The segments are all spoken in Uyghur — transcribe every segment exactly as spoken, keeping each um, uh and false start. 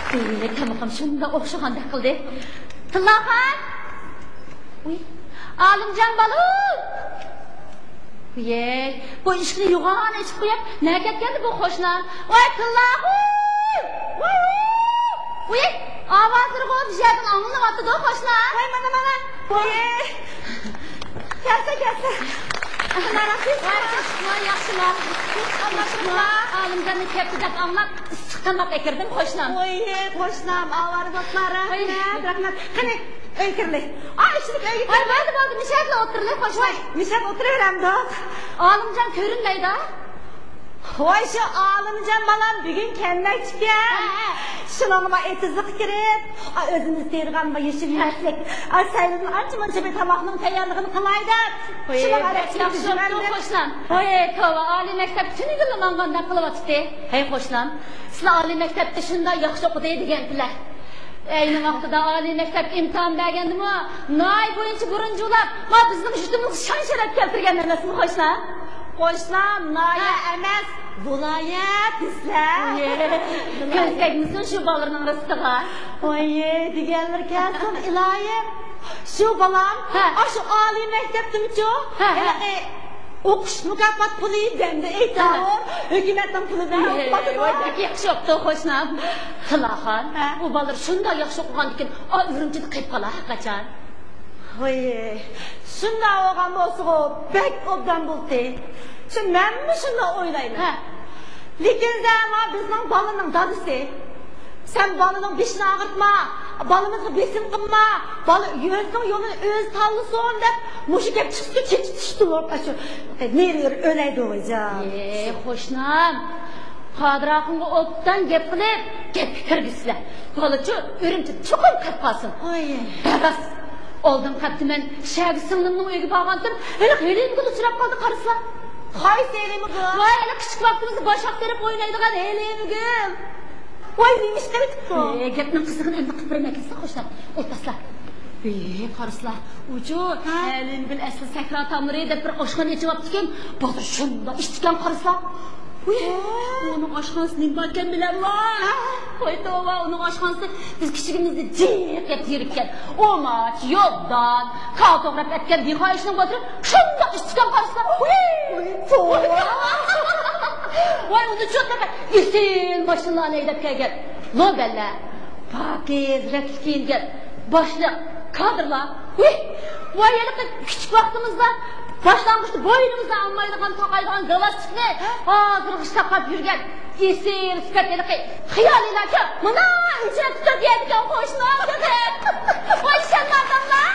ئېي، تامىقىم شۇنداق ئوخشىغاندەك قىلدى. تىللاخان! ئۇي، ئالىمجان بالام! ئۇيەي، بۇ ئىشىكنى يوغان ئېچىپ قويۇپ، نەگە كەتكەندى بۇ قوشنا؟ ۋاي، تىللاخۇ! ۋاي، ۋاي! ئۇيەي، ئاۋازلىرىغۇ بىر يەردىن ئاڭلىنىۋاتىدۇ، قوشنا! ۋاي، مانا، مانا! ۋاي! كەلسە، كەلسە! ۋاي، ياخشىما؟ ئالىمجاننى كەپتۇ دەپ ئاڭلاپ، ئىسسىق تاماق ئەكىردىم، قوشنام. ۋاي، قوشنام، ئاۋارە بوپلا، رەھمەت، رەھمەت. قېنى، ئۆيگە كىرىلى. ئا، ئىشلىك ئۆيگە كىرىلى. ۋاي، بولدى، بولدى، مىشەدىلا ئولتۇرىلى، قوشنام. ۋاي، مىشەدە ئولتۇرۇۋېرەمدۇق. ئالىمجان كۆرۈنمەيدۇ. ۋاي، شۇ ئالىمجان بالام بۈگۈن كەلمەكچىكەن. ھە، ھە. شۇنىڭغا مانا ئېتىزلىققا كىرىپ، ئا، ئۆزىمىز تېرىغان بۇ يېشىل يېمەكلىك، ئا، سەيلىدىن ئانچە-مۇنچە بىر تاماقنىڭ تەييارلىقىنى قىلاي دەپ. ۋاي، شۇنىڭغا بەك ياخشى بوپتۇ، قوشنام. ۋاي، توۋا، ئالىي مەكتەپكە تۈنۈگۈنلا ماڭغاندەك قىلىۋاتىتتى. ھەي، قوشنام، سىلەر ئالىي مەكتەپتە شۇنداق ياخشى ئوقۇدى دېگەنتىلەر. ئەينى ۋاقتىدا ئالىي مەكتەپكە ئىمتىھان بەرگەندىمۇ ناھىيە بويىچە بىرىنچى بولاپ، ما بىزنىڭ يۇرتىمىزغا شان-شەرەپ كەلتۈرگەن ئەمەسمۇ، قوشنام؟ قوشنام، ناھىيە ئەمەس، ۋىلايەت دېسىلە. ئىيە. كۆز تەگمىسۇن شۇ بالىنىڭ رىزقىغا. ۋاي، دېگەنلىرى كەلسۇن، ئىلاھىم. شۇ بالام، ھە. ئاشۇ ئالىي مەكتەپتىمۇچۇ؟ ھە، ھە. ھېلىقى ئوقۇش مۇكاپات پۇلى دەمدە ئېيتار، ھە. ھۆكۈمەتنىڭ پۇلىدىن ھە، ئېلىپ ۋاي، بېرىدۇ. بەك ياخشى بوپتۇ، قوشنام. تىللاخان، ھە. ئۇ بالىلار شۇنداق ياخشى ئوقۇغاندىكىن، ئا، ئۈرۈمچىدە قېلىپ قالا ھەرقاچان. ۋاي، شۇنداق بولغان بولسىغۇ، بەك ئوبدان بولدى. شۇ مەنمۇ شۇنداق ئويلايمەن. ھە. لېكىن سەن ما بىزنىڭ بالىنىڭ دادىسى. سەن بالىنىڭ بېشىنى ئاغرىتما، بالىمىزغا بېسىم قىلما، بالا ئۆزىنىڭ يولىنى ئۆزى تاللىسۇن دەپ، مۇشۇ گەپ چىقسا كېچە چۈشتى، ئاشۇ نېرۋىلىرى ئۆلەيدۇ، ۋايجان. ئېي، قوشنام، قادىر ئاخۇنغا ئوبدان گەپ قىلىپ، گەپكە كىرگۈزسىلە. بالىچۇ ئۈرۈمچىدە چوقۇم قېلىپ قالسۇن. ئاي. راست. ئالدىنقى ھەپتە مەن شەھەرگە سىڭلىمنىڭ ئۆيىگە بارغانتىم، ھېلىقى ھېلىمگۈل ئۇچراپ قالدى، قارىسىلا. قايسى ھېلىمگۈل؟ ۋاي، ھېلىقى كىچىك ۋاقتىمىزدا باش ئاقتۇرۇپ ئوينايدىغان ھېلىمگۈل. ۋاي، نېمە ئىش قىلىۋېتىپتۇ؟ ئېي، گەپنىڭ قىزىقىنى ئەمدى قىلىپ بېرىمەن، كەلسىلە، قوشنام. ئولتۇرسىلا. ئېي، قارىسىلا، ئۇچۇ، ھە؟ ھېلىمگۈل ئەسلى سەھرا تاملىرى دەپ بىر ئاشخانا ئېچىۋاپتىكەن، بازار شۇنداق ئىچىدىكەن، قارىسىلا. ۋاي، ئۇنىڭ ئاشخانىسى نېمە باركەن بىلەملا؟ ھە؟ ۋاي توۋا، ئۇنىڭ ئاشخانىسى بىز كىچىكىمىزدە جىق يەپ زېرىككەن. ئۇماچ، يوبدان، كاۋا توغراپ ئەتكەن دېھقان ئىشىنىڭ باتۇرى شۇنداق ئىچىدىكەن، قارىسىلا. ۋاي، توۋا. ۋاي، ئۇنى چوت ئېسىل ماشىنىلارنى ھەيدەپ كەلگەن. لوبەنلەر، پاكىز رەتلىك كىيىنگەن باشلىق، كادىرلار. ۋىي! ۋاي، ھېلىقى كىچىك ۋاقتىمىزدا باشلانغۇچتا بوينىمىزدا ئالمايدىغان، تاقايدىغان گالاستۇكنى ھازىرغىچە تاقاپ يۈرگەن ئېسىل سۈپەت ھېلىقى خىيالىيلارچۇ مانا ئۆچرەتتە تۇرۇپ يەيدىكەن، قوشنا قىزى. ۋاي، ئىشەنمەڭلار.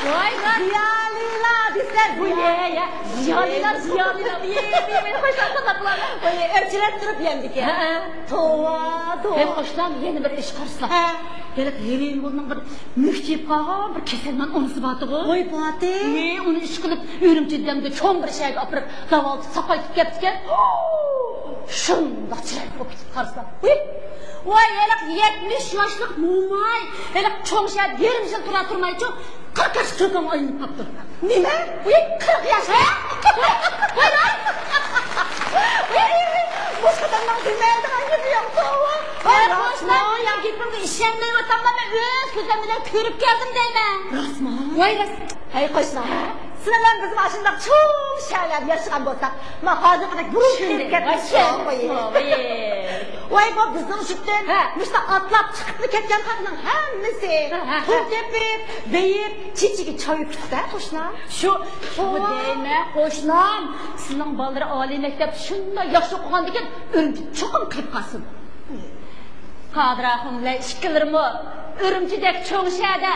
ۋاي، راست. زىيالىيلار دېسە، زىيالىيلار، زىيالىيلار. ۋاي، ئۆچرەتتە تۇرۇپ يەيدىكەن. ھە. توۋا، توۋا. ھەي، قوشنام، يەنە بىر ئىش قارىسىلا. ھە. ھېلىقى ھېلىمگۈلنىڭ بىر مۈكچىيىپ قالغان بىر كېسەلمەن ئانىسى بارتىغۇ. ۋاي، بارتى. ھەي، ئۇنى ئىشقىلىپ ئۈرۈمچىدە دەمدە چوڭ بىر شەھەرگە ئاپىرىپ داۋالىتىپ ساقايتىپ كەپتىكەن. شۇنداق چىرايلىق بولۇپ كېتىپتۇ، قارىسىلا. ۋاي، ھېلىقى يەتمىش ياشلىق موماي، ھېلىقى چوڭ شەھەردە يېرىم يىل تۇرا تۇرمايچۇ، قىرىق ياشلىق چوكانغا ئايلىنىپ قاپتۇ. نېمە؟ ۋاي، قىرىق ياش، ھە؟ ۋاي، ۋاي، ۋاي. ۋاي، ۋاي، ۋاي. مۇشۇ قېتىمنىڭ دېمەيدىغان گېپى يوق، توۋا. ۋاي، قوشنا، مېنىڭ گېپىمگە ئىشەنمەيۋاتاملا، مەن ئۆز كۆزۈم بىلەن كۆرۈپ كەلدىم دەيمەن. راستمۇ؟ ۋاي، راست. ھەي، قوشنا، سىلەر بىلەن بىز ماشۇنداق چوڭ شەھەرلەردە ياشىغان بولساق، ما ھازىرقىدەك بۇرۇن كېلىپ كەتمەس. ۋاي، بۇ بىزنىڭ جۈپتىن ھە. مۇشۇنداق ئاتلاپ چىقىپلا كەتكەن خەقنىڭ ھەممىسى ھە، ھە، ھە. پۇل تېپىپ، بېيىپ، چېچىكى چايۇپ كېتىپتۇ، قوشنا. شۇ، شۇ دەيمەن، قوشنام. سىلىنىڭ بالىلىرى ئالىي مەكتەپتە شۇنداق ياخشى ئوقۇغاندىكىن، ئۈرۈمچىدە چوقۇم قېلىپ قالسۇن. قادىر ئاخۇن بىلەن ئىككىلىرىمۇ ئۈرۈمچىدەك چوڭ شەھەردە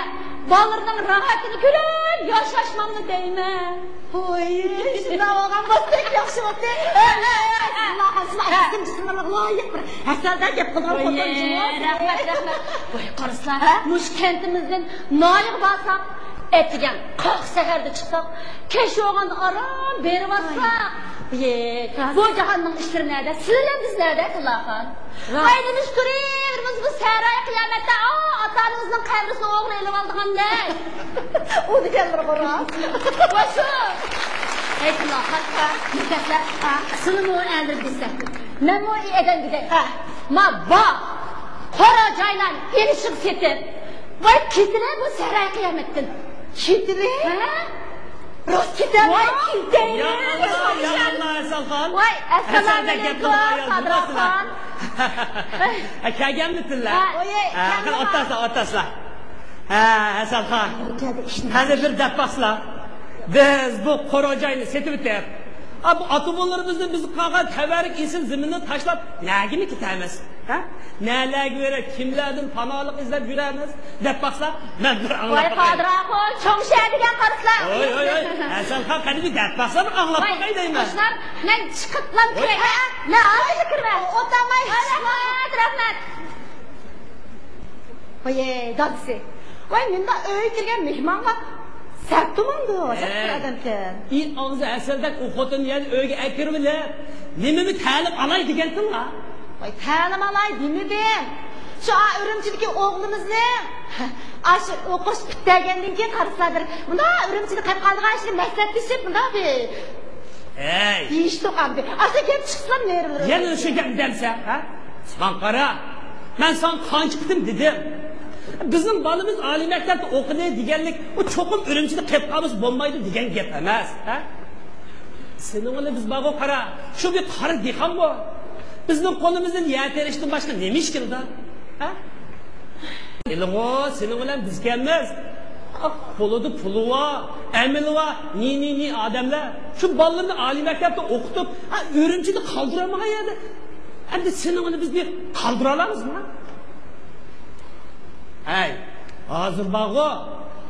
بالىلىرىنىڭ راھىتىنى كۆرۈپ ياشاشماملا دەيمەن. ھوي، شۇنداق بولغان بولسا بەك ياخشى بوپتۇ. ھە، ھە، ھە، ھە. سىزنىڭ ئىسىملىرىڭىزگە لايىق بىر ھەسەلدە گەپ قىلىدىغان خوتۇن جۇمۇ. رەھمەت، رەھمەت. ۋاي، قارىسىلا، ھە؟ مۇشۇ كەنتىمىزدىن ناھىيەگە بارساق، ئەتىگەن قاق سەھەردە چىقساق، كەچ بولغاندا ئاران بېرىۋاتساق. ۋاي. بۇ جاھاننىڭ ئىشلىرى نەدە؟ سىلەر بىز نەدە، تىللاخان؟ ۋاي، نېمىش تۇرۇۋېرىمىز بۇ سەھرايى قىيامەتتە، ئا، ئاتا-ئانىمىزنىڭ قەبرىسىنى ئوغرى ئېلىۋالىدىغاندەك. ئۇ دېگەنلىرىغۇ راست. ۋاي، شۇ. ئەي، قۇلاق، ھە، مۇددەتلەر، ھە، سېنىمۇ ئەندىرىپ دېسەم. مەنمۇ ئادەمگىدەك، ھە، ما با، قورا جايلارنى ئېلىشىپ سېتىپ، ۋاي، كېتىلە بۇ سەھراي قىيامەتتىن. كېتىلە؟ ھە؟ راست كېتەلمەي. ۋاي، كېتەيلى. يا ئاللا، يا ئاللا، ھەسەلخان. ۋاي، ئەسسالامۇ ئەلەيكۇم، قادىرخان. ھە، كەلگەنمىتىللە؟ ھە. ھە، قېنى، ئولتۇرسىلا، ئولتۇرسىلا. ھە، ھەسەلخان. قېنى بىر دەپ باقسىلا. بىز بۇ قورا جاينى سېتىۋېتىپ، ئا، بۇ ئاتا-بوۋىلىرىمىزدىن بىزگە قالغان تەۋەررۈك ئېسىل زېمىننى تاشلاپ، نەگىمۇ كېتەمىز؟ ھە؟ نەلەرگە بېرىپ، كىملەردىن پاناھلىق ئىزدەپ يۈرەمىز؟ دەپ باقسا، مەن بىر ئاڭلاپ باقاي. ۋاي، قادىر ئاخۇن، چوڭ شەھەر دېگەن قارىسىلا. ۋاي، ۋاي، ۋاي. ھەسەلخان، قېنى بىر دەپ باقسا، بىر ئاڭلاپ باقاي دەيمەن. قوشنام، مەن چىقىپلا كىرەي. ھە؟ مەن ھازىرلا كىرىمەن. ئولتۇرماي. رەھمەت، رەھمەت. ۋاي، دادىسى. ۋاي، مۇنداق ئۆيگە كىرگەن مېھمانغا سەت تۇمامدۇ، سەت ئادەمكەن. ئى ئاغزى ھەسەلدەك ئۇ خوتۇننى يەنە ئۆيگە ئەكىرىۋېلىپ، نېمىمۇ تەلىم ئالاي دېگەنتىڭلار؟ ۋاي، تەلىم ئالاي دېمىدىم. شۇ ئا ئۈرۈمچىدىكى ئوغلىمىزنى، ئاشۇ ئوقۇش پۈتتۈرگەندىن كېيىن قارىسىلا بىر مۇنداق ئۈرۈمچىدە قېلىپ قالىدىغان ئىشنى مەسلىھەتلىشىپ مۇنداق بىر ھەي! دېيىشتۇق ئەمدى. ئاشۇ گەپ چىقسىلا نېرىلىرىم. يەنە شۇ گەپنى دەمسە، ھە؟ ماڭا قارا، مەن ساڭا قانچە قېتىم دېدىم. بىزنىڭ بالىمىز ئالىي مەكتەپتە ئوقۇدى دېگەنلىك، ئۇ چوقۇم ئۈرۈمچىدە قېلىپ قالمىسا بولمايدۇ دېگەن گەپ ئەمەس، ھە؟ سېنىڭ بىلەن بىز بارغۇ قارا، شۇ بىر قارا دېھقانغۇ. بىزنىڭ قولىمىزدىن يەر تېرىشتىن باشقا نېمە ئىش كېلىدۇ؟ ھە؟ بىلىڭۇ، سېنىڭ بىلەن بىزكەنمىز. قولىدا پۇلى بار، ئەمىلى بار، نى، نى، نى ئادەملەر. شۇ بالىلىرىنى ئالىي مەكتەپتە ئوقۇتۇپ، ھە، ئۈرۈمچىدە قالدۇرالمىغان يەردە. ئەمدى سېنىڭ بىلەن بىز بىر قالدۇرالامىزمۇ؟ ھەي، ھازىر بارغۇ،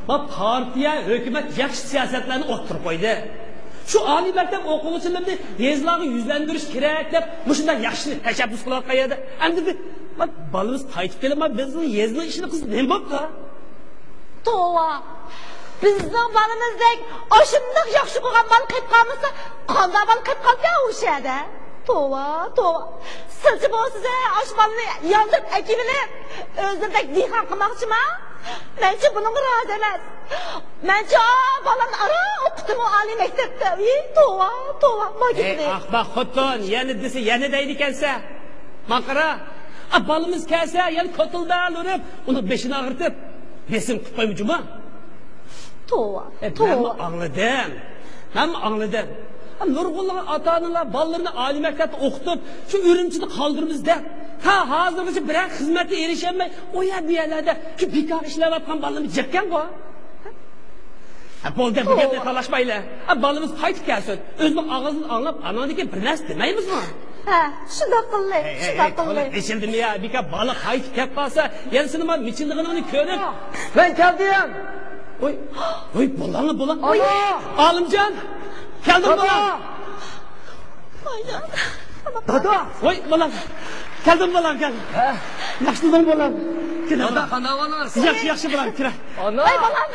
ما پارتىيە، ھۆكۈمەت ياخشى سىياسەتلەرنى ئوتتۇرىغا قويدى. شۇ ئالىي مەكتەپ ئوقۇغۇچىلىرىنى يېزىلارغا يۈزلەندۈرۈش كېرەك دەپ، مۇشۇنداق ياخشى تەشەببۇس قىلىۋاتقان يەردە، ئەمدى بىر، ما بالىمىز قايتىپ كېلىپ، ما بىزنىڭ يېزىنىڭ ئىشىنى قىلسا نېمە بوپتۇ؟ توۋا! بىزنىڭ بالىمىزدەك ئاشۇنداق ياخشى ئوقۇغان بالا قېلىپ قالمىسا، قانداق بالا قېلىپ قالىدىكەن ئۇ شەھەردە؟ توۋا، توۋا! سىلچە بولسىزە ئاشۇ بالىنى ياندۇرۇپ ئەكىۋېلىپ، ئۆزلىرىدەك دېھقان قىلماقچىما؟ مەنچە بۇنىڭغا رازى ئەمەس. مەنچە بالامنى ئاران ئوقۇتتىمۇ ئالىي مەكتەپتە. ۋىي، توۋا، توۋا، ما گېپىنى. ئەي، ئەخمەق خوتۇن، يەنە دېسە، يەنە دەيدىكەنسە. ماڭا قارا، ئا، بالىمىز كەلسە، يەنە كوتۇلدان ئۇرۇپ، ئۇنىڭ بېشىنى ئاغرىتىپ، بېسىم قىلىپ قويما جۇمۇ. توۋا، ئە، توۋا. مەنمۇ ئاڭلىدىم. مەنمۇ ئاڭلىدىم. ئا، نۇرغۇنلىغان ئاتا-ئانىلار بالىلىرىنى ئالىي مەكتەپتە ئوقۇتۇپ، شۇ ئۈرۈمچىدە قالدۇرىمىز دەپ، تا ھازىرغىچە بىرەر خىزمەتكە ئېرىشەلمەي، ئۇ يەر، بۇ يەرلەردە شۇ بىكار ئىشلەۋاتقان بالىلىرىمىز جىقكەنغۇ. ھە، بولدى، بۇ گەپنى تالاشمايلى. ھە، بالىمىز قايتىپ كەلسۇن. ئۆزىنىڭ ئاغزىدىن ئاڭلاپ، ئاناندىن كېيىن بىر نەرسە دېمەيمىزمۇ؟ ھە، شۇنداق قىلدى، شۇنداق قىلدى. ئېچىلدىمۇ يا، بىكار بالا قايتىپ كەپ قالسا، يەنە سېنىڭ مىچىلدىغىنىڭنى كۆرۈپ. مەن كەلدىم. ۋوي، ۋوي، بولاڭ، بولاڭ. ئانا! ئالىمجان، كەلدىم، دادا! بولاڭ. دادا! ۋوي، بالام. كەلدىم، بالام، كەلدىم. ھە؟ ياخشىمۇ، بالام؟ كېلە، دادا، بالام. قانداق ئەھۋالىڭىز؟ ياخشى، ياخشى، بالام، كېلە. ئانا! ۋاي، بالام.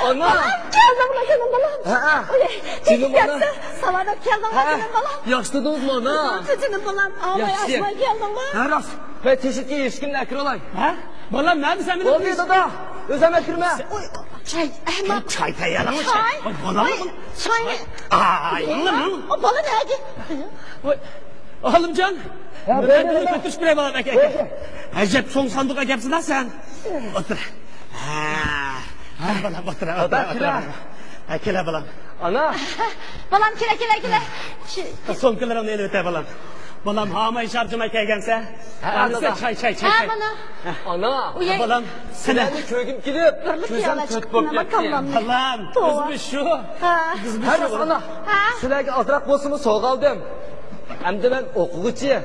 ئانا! بالام، كەلدىڭ، كەلدىڭ، بالام. ھە، ھە. ۋوي، جېنىم ئانا. سالامەت كەلدىڭ، ھە، جېنىم بالام. ياخشى تۇردىڭىزمۇ، ئانا؟ جېنىم بالام، ئاۋاي، ياخشى. ئاشماي كەلدىڭمۇ؟ ھە، راست. مەن تېشىدىكى ئىشىكىمنى ئەكىرىۋالاي. ھە؟ بالام، مەن سەن بىلەن بولدى، دادا. ئۆزۈم ئەكىرىمەن. ۋوي، چاي، ئەمما. چاي تەييارلاڭ، چاي. چاي. ۋاي، بالا. ۋاي، چاي. ئاي، ئاڭلا، ئاڭلا. ئو، بالا نەگە؟ ۋاي، ئالىمجان، ھە، مەن بۇنى بولدى. كۆتۈرۈپ بېرەي، بالام، ئەكە، ئەكە. بولدى. ئەجەب چوڭ ساندۇققا ئەكەپسىز-ھە سەن. ئولتۇر. ھە، ھە، بالام، ئولتۇر، ئولتۇر، ئولتۇر. ھە، كېلە، بالام. ئانا. بالام، كېلە، كېلە، كېلە. سومكىلىرىڭنى ئېلىۋېتە، بالام. بالام، ھاماي شارجىماي كەلگەنسە. ھە، دادا. چاي، چاي، چاي، ھە، چاي. مانا. ئانا. ئۇيە. بالام، سىلەرنى كۆرگۈم كېلىپ، كۆزۈم تۆت بولۇپ كەتتى. بالام، توۋا. بىز بىر شۇ. ھە. بىز بىر شۇ. ھە، راست، ئانا. ھە. سىلەرگە ئازراق بولسىمۇ سوۋغا ئالدىم. ئەمدى مەن ئوقۇغۇچى،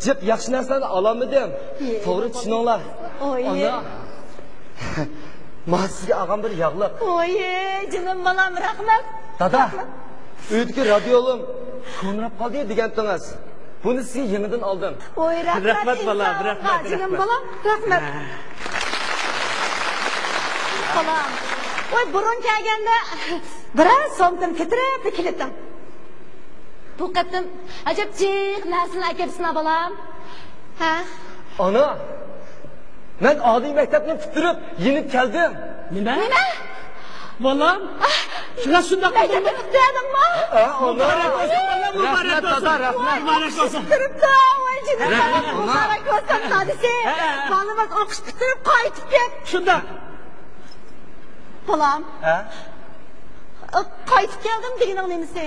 جىق ياخشى نەرسىلەرنى ئالالمىدىم. ئىي، توغرا چۈشىنىڭلار. ئوي. ئانا. مانا سىزگە ئالغان بىر ياغلىق. ئوي، جېنىم بالام، رەھمەت. دادا، رەھمەت. ئۆيدىكى رادىيولۇم كونىراپ قالدى دېگەنتىڭىز. بۇنى سىزگە يېڭىدىن ئالدىم. ئوي، رەھمەت، رەھمەت بالام، ئىنسانىمغا، رەھمەت، جېنىم رەھمەت. بالام، رەھمەت. ھە. بالام. ۋاي، بۇرۇن كەلگەندە بىرەر سومكىنى كۆتۈرۈپلا كېلىتتىڭ. بۇ قېتىم ئەجەب جىق نەرسىنى ئەكەپسىنا، بالام. ھە؟ ئانا، مەن ئالىي مەكتەپنى پۈتتۈرۈپ يېنىپ كەلدىم. نېمە؟ نېمە؟ بالام. ئاھ! راست شۇنداق بولدىمۇ؟ مەكتەپنى پۈتتۈردۈڭمۇ؟ ھە، ھە، ئۇنى. مۇبارەك بولسۇن، بالام، مۇبارەك بولسۇن. رەھمەت، دادا، رەھمەت. مۇبارەك بولسۇن. تۈرۈپتۇ، ۋاي جېنىم، رەھمەت، ئۇنى. مۇبارەك بولسۇن، دادىسى. ھە، ھە. بالىمىز ئوقۇش پۈتتۈرۈپ قايتىپ كەپ. شۇنداق. بالام. ھە؟ قايتىپ كەلدىم دېگىنىڭ نېمىسى؟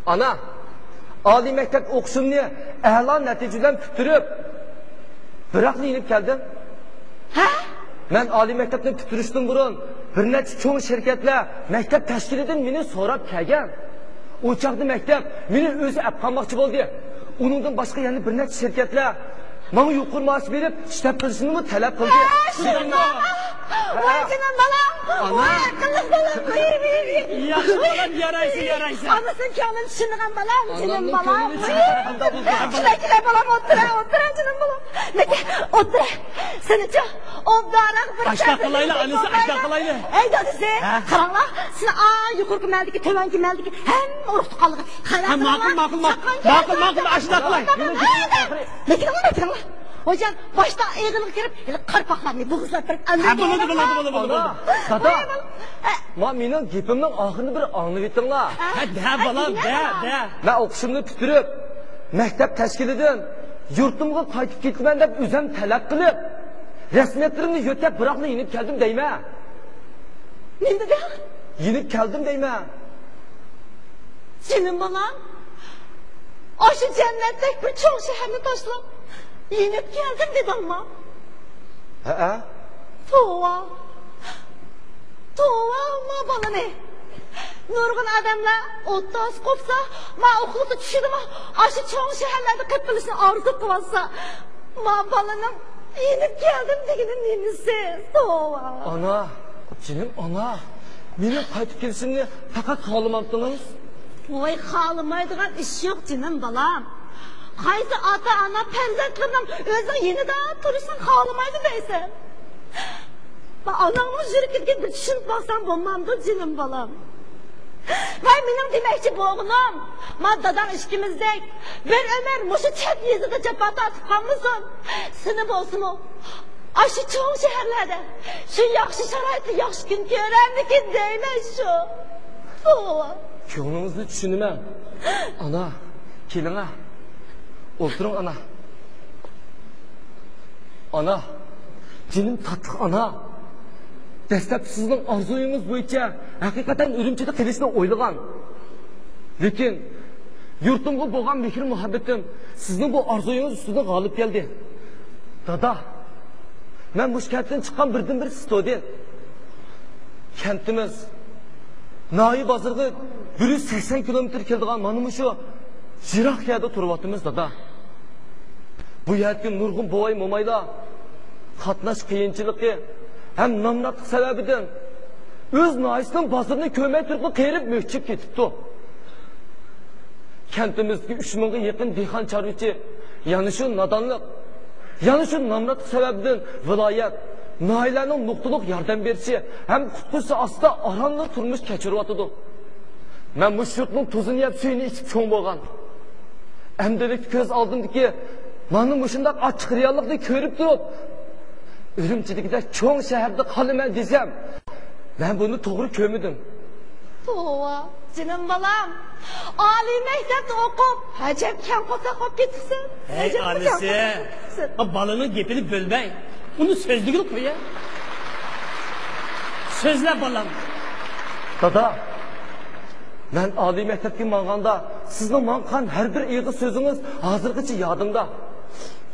ئانا، ئالىي مەكتەپ ئوقۇشۇمنى ئەلا نەتىجە بىلەن پۈتتۈرۈپ، بىراقلا يېنىپ كەلدىم. ھە؟ مەن ئالىي مەكتەپنى پۈتتۈرۈشتىن بۇرۇن بىر نەچچە چوڭ شىركەتلەر، مەكتەپ تەشكىلىدىن مېنى سوراپ كەلگەن. ئۇ چاغدا مەكتەپ مېنى ئۆزى ئەپ قالماقچى بولدى. ئۇنىڭدىن باشقا يەنە بىر نەچچە شىركەتلەر ماڭا يۇقىرى مائاش بېرىپ، ئىش تېپىپ بېرىشنىمۇ تەلەپ قىلدى. ھە، شۇنداق. ۋاي جېنىم بالام، ئانا. ۋاي ئەقىللىق بالام، ۋىي، ۋىي، ۋىي. ياخشى بالام، يارايسەن، يارايسەن. ئانىسىنىڭ كۆڭلىنى چۈشىنىدىغان بالام، جېنىم بالام. كېلە، كېلە بالام، ئولتۇرە، ئولتۇرە جېنىم بالام. لېكىن ئولتۇرە، سېنىچۇ ئوبدانراق بىر ئاشۇنداق قىلايلى، ئانىسى، ئاشۇنداق قىلايلى. ئەي دادىسى، ھە؟ قاراڭلار، سىلەر ئا يۇقىرىقى مەلدىكى، تۆۋەنكى مەلدىكى ھەممە ئۇرۇق تۇغقانلىقى. ھە، ماقۇل، ماقۇل، ماقۇل، ماقۇل، ماقۇل، ئاشۇنداق قىلاي. مېكىڭلار، مېكىڭلار. ھوجام باشتا ئېغىرلىقى كىرىپ، ھېلى قارپاقلارنى بوغۇزلاپ بېرىپ، ھە، بولىدۇ، بولىدۇ، بولىدۇ، بولىدۇ. دادا، ما مېنىڭ گېپىمنىڭ ئاخىرىنى بىر ئاڭلىۋېتىڭلار. ھە، دە، بالام، دە، دە. مەن ئوقۇشۇمنى پۈتتۈرۈپ، مەكتەپ تەشكىلىدىن يۇرتۇمغا قايتىپ كېتىمەن دەپ ئۆزۈم تەلەپ قىلىپ، رەسمىيەتلىرىمنى يۆتەپ، بىراقلا يېنىپ كەلدىم دەيمەن. نېمە دېدىڭ؟ يېنىپ كەلدىم دەيمەن. جېنىم بالام، ئاشۇ جەننەتتەك بىر چوڭ شەھەرنى تاشلاپ، يېنىپ كەلدىم دېدىڭمۇ؟ ھەئە. توۋا. توۋا، ما بالىنى. نۇرغۇن ئادەملەر ئوتتا ئاس قوپسا، ما ئوقۇغۇچى چۈشىدىمۇ، ئاشۇ چوڭ شەھەرلەردە قېلىپ قېلىشنى ئارزۇ قىلىۋاتسا، ما بالىنىڭ يېنىپ كەلدىم دېگىنى نېمىسى؟ توۋا. ئانا، جېنىم ئانا، مېنىڭ قايتىپ كېلىشىمنى پەقەت خالىمامتىڭىز؟ ۋاي، خالىمايدىغان ئىش يوق، جېنىم بالام. قايسى ئاتا-ئانا پەرزەنتلىرىنىڭ ئۆزىنىڭ يېنىدا تۇرۇشىنى خالىمايدۇ دەيسەن؟ ئاناڭنىڭ يۈرىكىدىكىنى بىر چۈشىنىپ باقساڭ بولمامدۇ، جېنىم بالام؟ ۋاي، مېنىڭ دېمەكچى بولغىنىم، ما داداڭ ئىككىمىزدەك بىر ئۆمۈر مۇشۇ چەت يېزىدا جاپا تارتىپ قالمىسۇن. سېنى بولسىمۇ ئاشۇ چوڭ شەھەرلەردە شۇ ياخشى شارائىتتا ياخشى كۈن كۆرەرمىكىن دەيمەن شۇ. توۋا. كۆڭلىڭىزنى چۈشىنىمەن. ئانا، كېلىڭە. ئولتۇرۇڭ، ئانا. ئانا، جېنىم تاتلىق ئانا. دەسلەپتە سىزنىڭ ئارزۇيىڭىز بويىچە ھەقىقەتەن ئۈرۈمچىدە قېلىشنى ئويلىغان. لېكىن يۇرتۇمغا بولغان مېھىر-مۇھەببىتىم سىزنىڭ بۇ ئارزۇيىڭىز ئۈستىدىن غالىب كەلدى. دادا، مەن مۇشۇ كەنتتىن چىققان بىردىنبىر ستۇدېنت. كەنتىمىز، ناھىيە بازىرىغا بىر يۈز سەكسەن كىلومېتىر كېلىدىغان مانا مۇشۇ يىراق يەردە تۇرۇۋاتىمىز، دادا. بۇ يەردىكى نۇرغۇن بوۋاي-مومايلار قاتناش قىيىنچىلىقى ھەم نامراتلىق سەۋەبىدىن ئۆز ناھىيەسىنىڭ بازىرىنى كۆرمەي تۇرۇپلا قېرىپ مۆكچىپ كېتىپتۇ. كەنتىمىزدىكى ئۈچ مىڭغا يېقىن دېھقان چارۋىچى يەنە شۇ نادانلىق، يەنە شۇ نامراتلىق سەۋەبىدىن ۋىلايەت، ناھىيەلەرنىڭ نۇقتىلىق ياردەم بېرىشى ھەم قۇتقۇزۇشى ئاستىدا ئارانلا تۇرمۇش كەچۈرۈۋاتىدۇ. مەن مۇشۇ يۇرتنىڭ تۇزىنى يەپ، سۈيىنى ئىچىپ چوڭ بولغان. ئەمدىلىكتە كۆز ئالدىمدىكى مانا مۇشۇنداق ئاچچىق رېئاللىقنى كۆرۈپ تۇرۇپ، ئۈرۈمچىدىكىدەك چوڭ شەھەردە قالىمەن دېسەم، مەن بۇنى توغرا كۆرمىدىم. توۋا، جېنىم بالام. ئالىي مەكتەپتە ئوقۇپ، ئەجەب كەڭ قورساق بولۇپ كېتىپسەن. ھەي، ئەجەب ئانىسى. كەڭ قورساق بولۇپ كېتىپسەن. ئا، بالىنىڭ گېپىنى بۆلمەي. ئۇنى سۆزلىگىلى قويە. سۆزلە، بالام. دادا، مەن ئالىي مەكتەپكە ماڭغاندا سىزنىڭ ماڭا قىلغان ھەر بىر ئېغىز سۆزىڭىز ھازىرغىچە يادىمدا.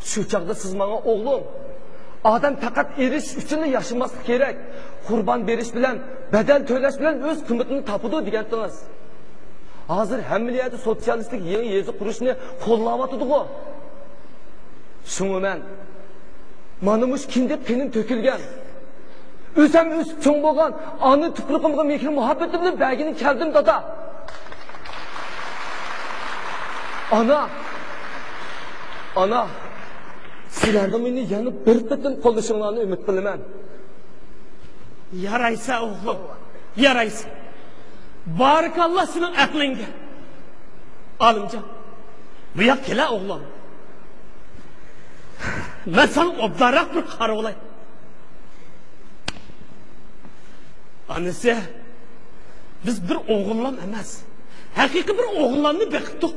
شۇ چاغدا سىز ماڭا، ئوغلۇم، ئادەم پەقەت ئېرىشىش ئۈچۈنلا ياشىماسلىقى كېرەك، قۇربان بېرىش بىلەن، بەدەل تۆلەش بىلەن ئۆز قىممىتىنى تاپىدۇ دېگەنتىڭىز. ھازىر ھەممە يەردە سوتسىيالىستىك يېڭى يېزا قۇرۇشنى قوللاۋاتىدىغۇ. شۇڭا مەن مانا مۇشۇ كىندىك قېنىم تۆكۈلگەن، ئۆزۈم ئۆسۈپ چوڭ بولغان ئانا تۇپرىقىمغا مېھىر-مۇھەببىتىمنى بەرگىلى كەلدىم، دادا. ئانا، ئانا، سىلەرنىڭ مېنى يەنە بىر قېتىم قوللىشىڭلارنى ئۈمىد قىلىمەن. يارايسا، ئوغلۇم، يارايسا. بارىكاللا سېنىڭ ئەقلىڭگە. ئالىمجان، بۇ ياققا كېلە، ئوغلۇم. مەن ساڭا ئوبدانراق بىر قارىۋالاي. ئانىسى، بىز بىر ئوغۇللام ئەمەس، ھەقىقىي بىر ئوغۇللامنى بېقىپتۇق.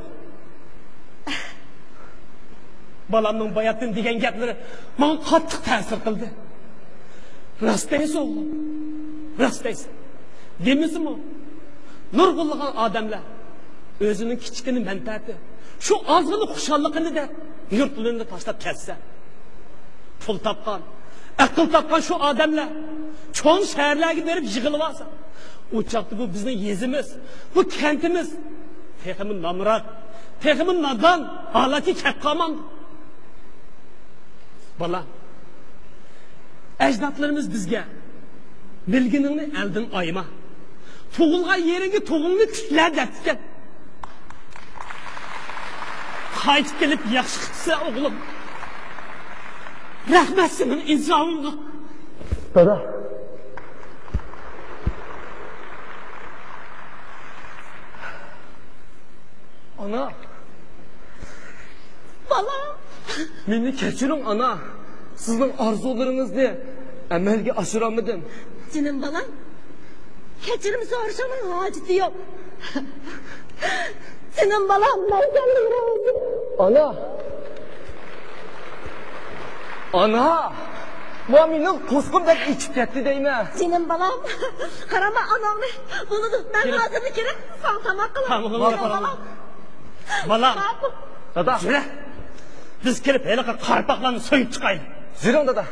بالامنىڭ باياتىن دېگەن گەپلىرى ماڭا قاتتىق تەسىر قىلدى. راست دەيسەن ئوغلۇم، راست دەيسەن. دېمىسىمۇ، نۇرغۇنلىغان ئادەملەر ئۆزىنىڭ كىچىككىنە مەنپەئەتى، شۇ ئازغىنە خۇشاللىقىنى دەپ يۇرتلىرىنى تاشلاپ كەتسە، پۇل تاپقان، ئەقىل تاپقان شۇ ئادەملەر چوڭ شەھەرلەرگە بېرىپ يىغىلىۋالسا، ئۇ چاغدا بۇ بىزنىڭ يېزىمىز، بۇ كەنتىمىز تېخىمۇ نامرات، تېخىمۇ نادان ھالەتكە كەپ قالمامدۇ؟ بالا، ئەجدادلىرىمىز بىزگە، «بىلگىنىڭنى ئەلدىن ئايىما، تۇغۇلغان يېرىڭگە تۇغۇڭنى تىكلە» دەپتىكەن. قايتىپ كېلىپ ياخشى قىپسەن ئوغلۇم. رەھمەت سېنىڭ ئىنسابىڭغا. دادا. ئانا. بالام. مېنى كەچۈرۈڭ، ئانا. سىزنىڭ ئارزۇلىرىڭىزنى ئەمەلگە ئاشۇرالمىدىم. جېنىم بالام، كەچۈرۈم سورىشىڭنىڭ ھاجىتى يوق. جېنىم بالام، مەن سەندىن رازى. ئانا! ئانا! ما مېنىڭ قورسىقىم بەك ئېچىپ كەتتى دەيمەن. جېنىم بالام، قارىما ئاناڭنى. بولىدۇ، مەن ھازىرلا كىرىپ ساڭا تاماق قىلىمەن. تامىقىڭنى قىلىمەن. بالام. بالام. دادا. يۈرە. بىز كىرىپ ھېلىقى قارپاقلارنى سويۇپ چىقايلى. يۈرۈڭ، دادا.